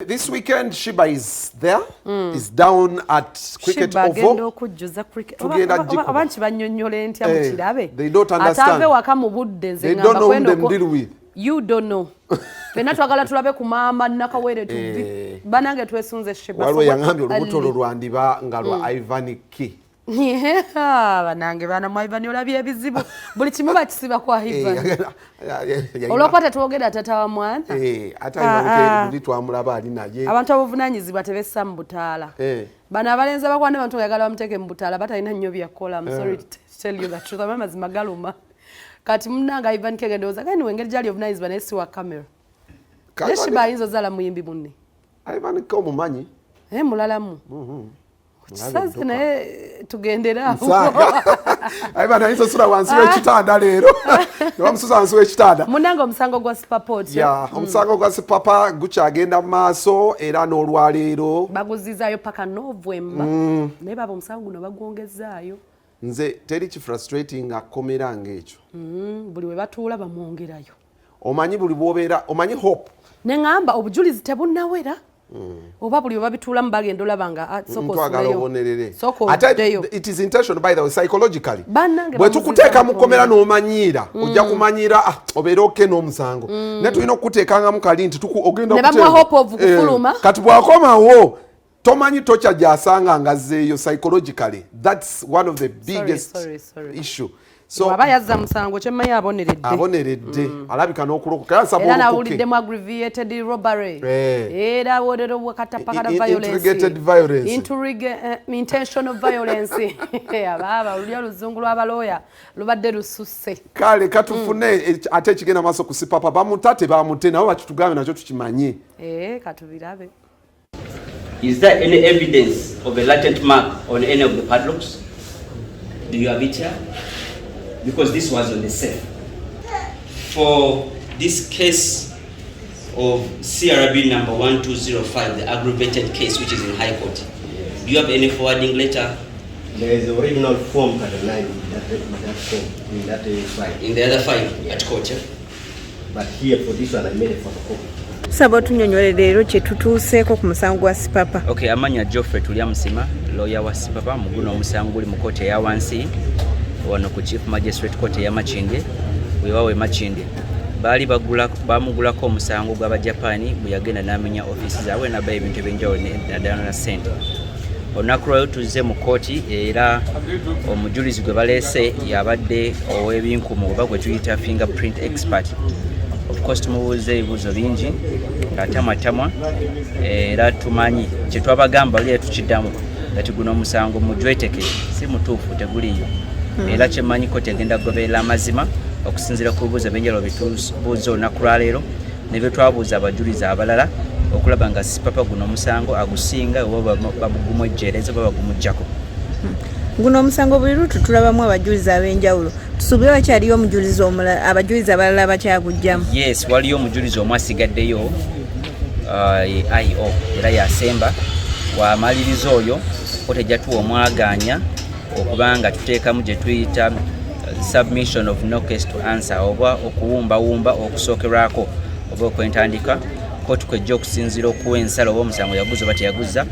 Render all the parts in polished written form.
This weekend Shiba is there, is down at Cricket Shiba agenda Oval. Okujjuza cricket. Tugenda Oba- gikuba. Oba nkibanyonnyola ntya? Eh, Mukirabe. they don't understand. Ate ave waka mu budde, nze They ngamba don't know whom kwenda them deal with. You don't know. Ffenna twagala tulabe ku maama Nakawere tuvi. Eh. Banange, twesunze Shiba. Waliwo So yaŋŋambye olubuto olwo early. lwandiba nga lwa Ivan K. Yeah, banange, baana mu Ivan, olabye ebizibu, buli kimu bakisiba kwa Ivan. Olwokuba tetwogera tata wa mwana. Eh, ate Ah, Ivan ah. K luli twamulaba ali naye. Abantu abuvunaanyizibwa tebessa mu butaala. Eh. Bano abalenzi abakwana abantu oyagala bamuteeke mu butaala, batalina nnyo byakola. I'm sorry to tell you the truth, amazima galuma. Kati munange Ivan Kege, ndowooza kani engeri gyali obuvunaanyizibwa, naye si wa camera. Ka Naye Shiba ayinza ozaala muyimbi munne. Ivan K omumanyi? Naye mulalamu kisaze, naye tugendere awo. Nsaaga. Ivan ayinza osula wansi w'ekitanda leero. Ne bamusuza wansi w'ekitanda. Munange, omusango gwa Sipaport. Ya, omusango gwa Sipapa gukyagenda mu maaso era n'olwaleero. Baguzizaayo paka Novemba, naye baba omusango guno bagwongezaayo. Nze teri kifrustrating akomera ng'ekyo. Buli we batuula bamwongerayo. Omanyi buli bwobeera omanyi hope. Neŋŋamba obujulizi tebunnawera, oba buli we babituulamu bagenda olaba nga ah, sooka Ntwagala osuleyo. obonerere. Sooka Ate oddeyo. it is intentional, by the way, psychologically. Bannange, Bwe bamuziza tukuteeka mu kkomera mukomera. n'omanyiira, ojja kumanyiira, ah, obeere okay n'omusango, naye tulina okukuteekangamu kali nti ogenda Ne bamuwa okuteeka. hope of kufuluma. Eh, kati bw'akomawo tomanyi tokya gy'asanga ng'azzeeyo. Psychologically, that's one of the biggest Sorry, sorry. issue. So Bw'aba yazza musango, kyemmanyi aboneredde. Aboneredde, alabika n'okulokoka era nsaba Era olokoke. nawuliddemu aggravated robbery. Eh. Era wolero bwakatapakata violence. Integrated violence. Intentional violence. Abaaba oluli oluzungu lw'abalooya lubadde lususse. Kale katufune ate ekigenda maaso ku Sipapa. Bamuta tebamute, nabo bakitugambe nakyo tukimanye. Eh, katubirabe. Is there any evidence of a latent mark on any of the padlocks? Do you have it here? Because this was on the safe. For this case of CRB number 1205, the aggravated case which is in High Court, do you have any forwarding letter? There is original form 39 in that form, in that file. In the other file at court? Yeah? But here for this one, I made a photocopy. Tusaba otunyonyole leero kye tutuuseeko ku musango gwa Sipapa. Okay, amanya Geoffrey Tulyamusima, lawyer wa Sipapa mu guno omusango guli mu kooti eya wansi wano ku Chief Magistrate Court eya Makindye. Weewaawo, e Makindye baali bamugulako omusango gw'Abajapaani bwe yagenda n'amenya ofiisi zaabwe n'abbayo ebintu ebyenjawulo naddala na ssente. Olunaku lwayo tuzze mu kooti era omujulizi gwe baleese yabadde ow'ebinkumu oba gwe tuyita fingerprint expert. Of course tumubuuza ebibuuzo bingi ng'atamwatamwa, era tumanyi kyetwabagamba oli era tukiddamu kati guno omusango mujweteke si mutuufu, teguliiyo. Era kyemmanyi kooti egenda kugoberera amazima okusinziira ku bibuuzo ebyenjawulo byetubuuza olunaku lwaleero ne bye twabuuza abajulizi abalala okulaba nga Sipapa guno omusango agusinga oba bagumwejjeereza oba bagumuggyako. Guno omusango buli lutu tulabamu abajulizi ab'enjawulo. Tusuubire wakyaliyo omujulizi omulala, abajulizi abalala bakyagujjamu? Yes, waliyo omujulizi omu asigaddeyo, ye IO era yasemba. Wamaliriza oyo ko tejja tuwa omwagaanya okubanga tuteekamu gye tuyita submission of no case to answer oba okuwumbawumba okusookerwako oba okwentandika. Kooti kwejja okusinziira okuwa ensala oba omusango yaguza oba teyaguza.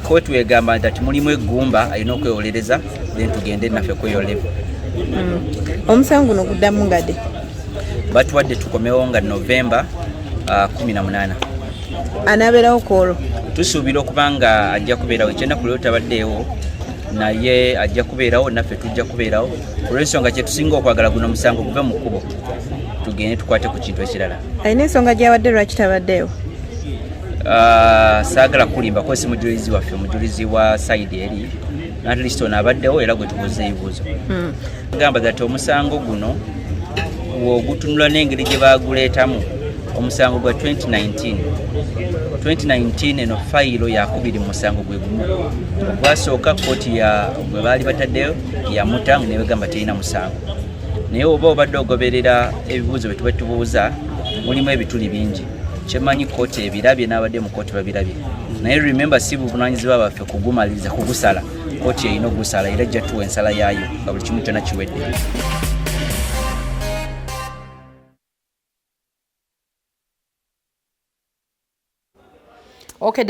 Kooti wegamba nti ati mulimu eggumba alina okwewolereza, then tugende naffe kweyo level. Omusango guno guddamu ngadde? Batuwadde tukomewo nga Novemba 18. Anaabeerawo kwolwo? Tusuubira okuba nga ajja kubeerawo. Ekyenaku leero tabaddeewo, naye ajja kubeerawo, naffe tujja kubeerawo olw'ensonga kyetusinga okwagala guno omusango guve mu kkubo, tugende tukwate ku kintu ekirala. Alina ensonga gy'awadde lwaki tabaddeewo? Saagala kulimba ko si mujulizi waffe, mujulizi wa side eri. At least ono abaddewo era gwe tubuuza ebibuuzo. Gamba that omusango guno wogutunula n'engeri gye baguleetamu, omusango gwa 2019. 2019 eno fayiro yakubiri mu musango gwe gumu. Ogwasooka kooti ya gwe baali bataddeyo yamuta nebegamba terina musango, naye oba obadde ogoberera ebibuuzo bye tuba tubuuza mulimu ebituli bingi. Kyemmanyi kooti ebirabye n'abadde mu kooti babirabye, naye remember, si buvunanyizibwa baffe kugumaliriza kugusala. Kooti erina ogusala era ejja tuwa ensala yaayo nga buli kimu kyonna kiwedde. Okay.